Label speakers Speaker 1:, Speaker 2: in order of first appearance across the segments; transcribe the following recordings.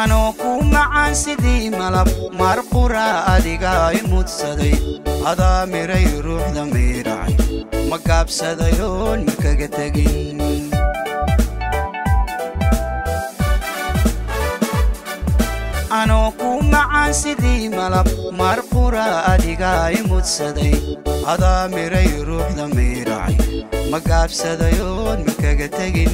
Speaker 1: Anoo ku macaan sidii malab mar qura adiga i mudsaday, adaa miray ruuxda miiracay, ma gaabsadayoon makaga tegin. Anoo ku macaan sidii malab mar qura adiga i mudsaday, adaa miray ruuxda miiracay, ma gaabsadayoon makaga tegin.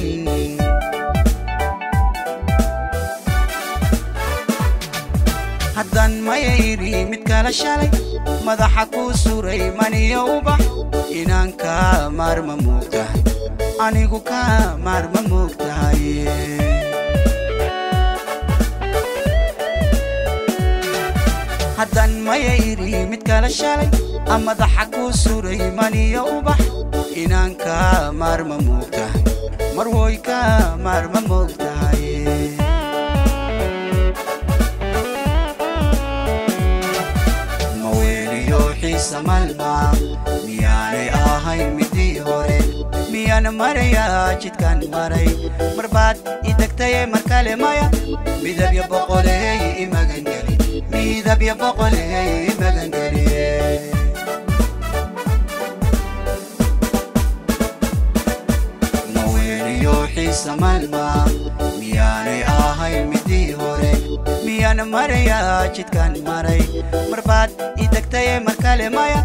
Speaker 1: Haddaan mayayri mid kala shalay madaxa kuu suray maniyo ubax, inaan kaa maarma moogtahay, anigu kaa maarma moogtahay. Haddaan mayayri mid kala shalay madaxa kuu suray maniyo ubax, inaan kaa maarma moogtahay, marwoy kaa maarma moogtahay. Malma miyaanay ahayn midii hore? Miyaan marayaa jidkaan maray marbaad i degtaye mar kale maya? Midabya boqoleey i magangeli, midabya boqoleey i magangeliye. Maweeliyo xiisa malma miyaanay ahayn midii hore? Miyaan marayaa jidkaan maray marbaad i degtaye mar kale maya?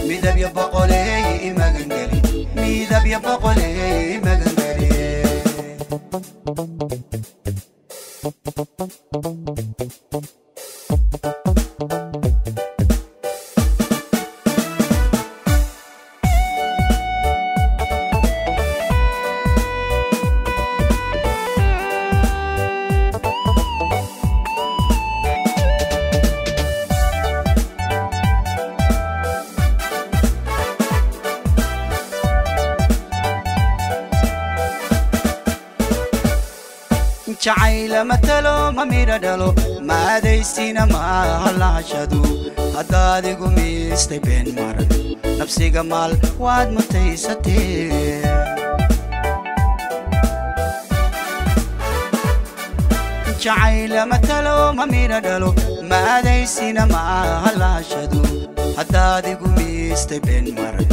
Speaker 1: Midabya boqoleey i magangeli, midabya boqoleey i magangeliye. Jacayla matalo ma midha dhalo, maadaysina maaha lahashadu. Haddaad igu miistay been maran, nafsiga maal waad mutaysatee. Jacayla matalo ma midha dhalo, maadaysina maaha lahashadu. Haddaad igu miistay been maran,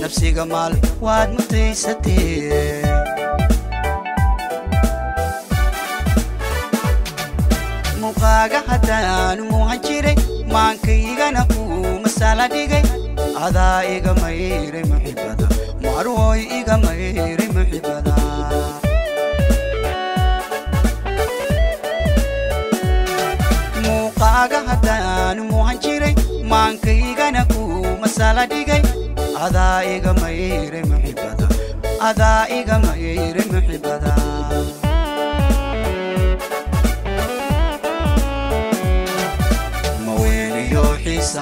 Speaker 1: nafsiga maal waad mutaysatee. Muuqaaga haddaan muuhan jiray, maankaygana kuu masala dhigay, adaa iga mayray muxibada, marwoy iga mayray muxibada. Muuqaaga haddaan muuhan jiray, maankaygana kuu masala dhigay, adaa iga mayray muxibada, adaa iga mayray muxibada.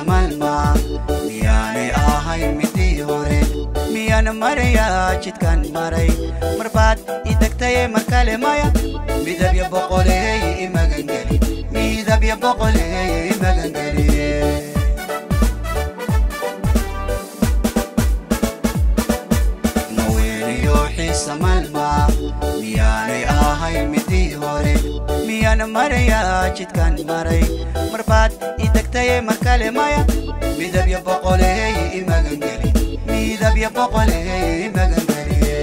Speaker 1: Malma miyaanay ahayn midii hore? Miyaan marayaa jidkaan maray marbaad i degtaye mar kale maya? Midabya boqoleey i magangeli, midabya boqoleey i magangeliye. Maweeliyo xiisa malma miyaanay ahayn midii hore? Miyaan marayaa jidkaan maray marbaad i degtaye mar kale maya? Midabya boqoleey i magangeli, midabya boqoleey i magangeliye.